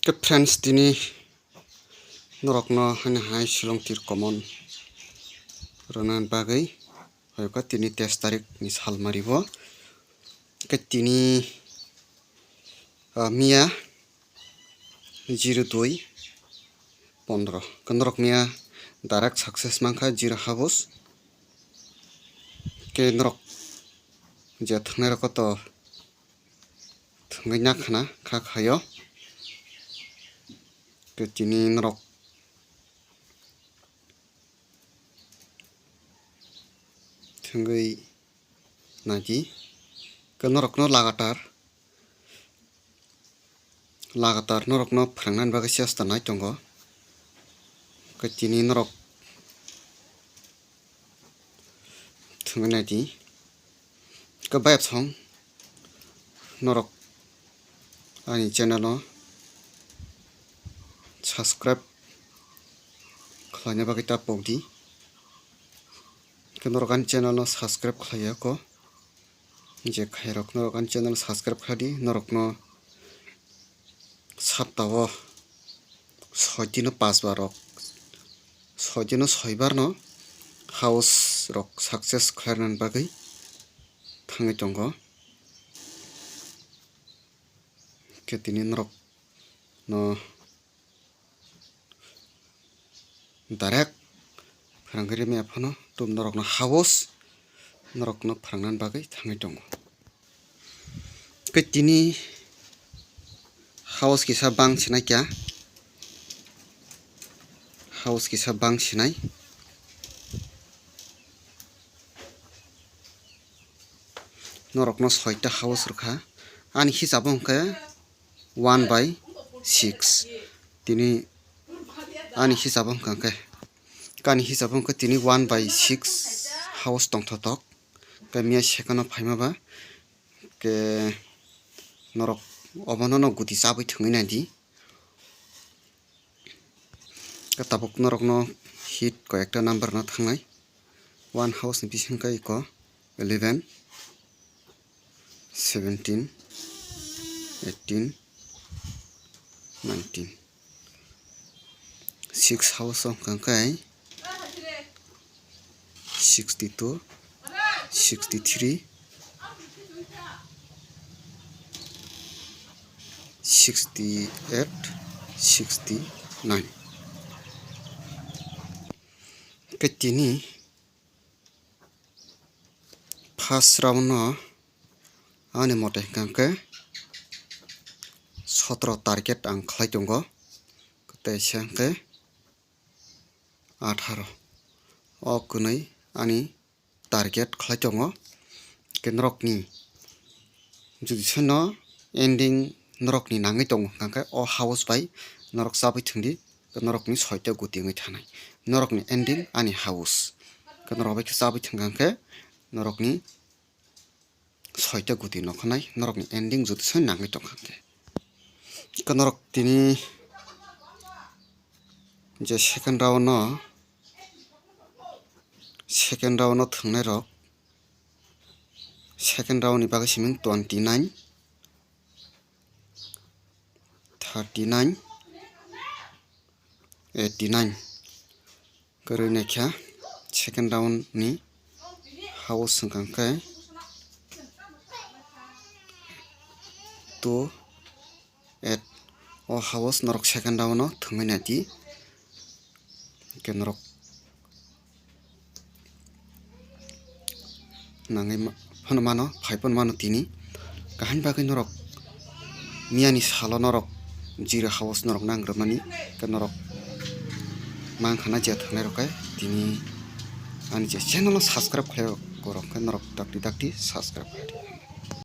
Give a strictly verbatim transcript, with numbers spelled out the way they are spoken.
Khe friends, tini norokno hani hai silong tir common rwna bagwi hoyokha tini teis tarik ni sal mari bo. Khe tini, ah, miya zero dui pondro khe norok miya direct success mankha zero house. Khe norok je thwngnai rok to thwngwi nakhana kha khaio. Khe tini norok thwngwi naidi. Khe norokno lagatar, lagatar norokno phwrwngnani bagwi chesta nai tongo. Khe tini norok thwngwi naidi. Khe bayapsong norok ani channel o subscribe khlaina bagwi ta pokdi. Khe norok ani channel no subscribe khlaiya kho. Je khairok norok ani channel subscribe khladi, norokno saptao soitino pasbar rok, soitino soibar no house rok success khlainani bagwi thangwi tongo. Khe tini norok no direct phwrwngwi rwmaya phano tum norokno house norokno phwrwngnani bagwi thangwi tongo. Khe tini house kisa bang sinai kya, house kisa bang sinai. Norokno soita house rwkha. Ani hisabo hwnkhe one by six. Tini ani hisabo hwnkha khe, ani hisabo hwnkhe tini one by six house tongthotok. Khe miya second o phaima ba khe norok obono no guti chabwi thwngwi naidi. Khe tabuk norokno hit koi ekta number no thangnai. One house ni bising khe iko eleven, seventeen, eighteen, nineteen. Six house o hwnkha khe sixty two, sixty three, sixty eight, sixty nine. Khe tini first round no ani mote hwnkha khe sotro target ang khlai tongo, tei se hwnkhe atharo. O kwnwi ani target khlai tongo. Khe norokni jodi soino ending norokni nangwi tongo hwnkha khe o house bai norok chabwi thwngdi, norokni soita guti wngwi thanai. Norokni ending ani house. Khe norok bai khe chabwi thwngkha khe norokni soita guti nokhanai norokni ending jodi soi nangwi tongkha khe. Khe norok tini je second round no, second round no thwngnai rok, second round ni bagwi siming twenty nine, thirty nine, eighty nine. Kwrwi naikha second round ni house hwnkha khe two eight. O house norok second round no thwngwi naidi. Hwnkhe norok nangwi ma-, phano mano, phai phano mano tini. Kaham bagwi norok miyani salo norok zero house norok nang rwmani, khe norok mankha na je thwngnai rok khe tini ani je channel no subscribe khlai rok, borok khe norok dakti dakti subscribe khlai di.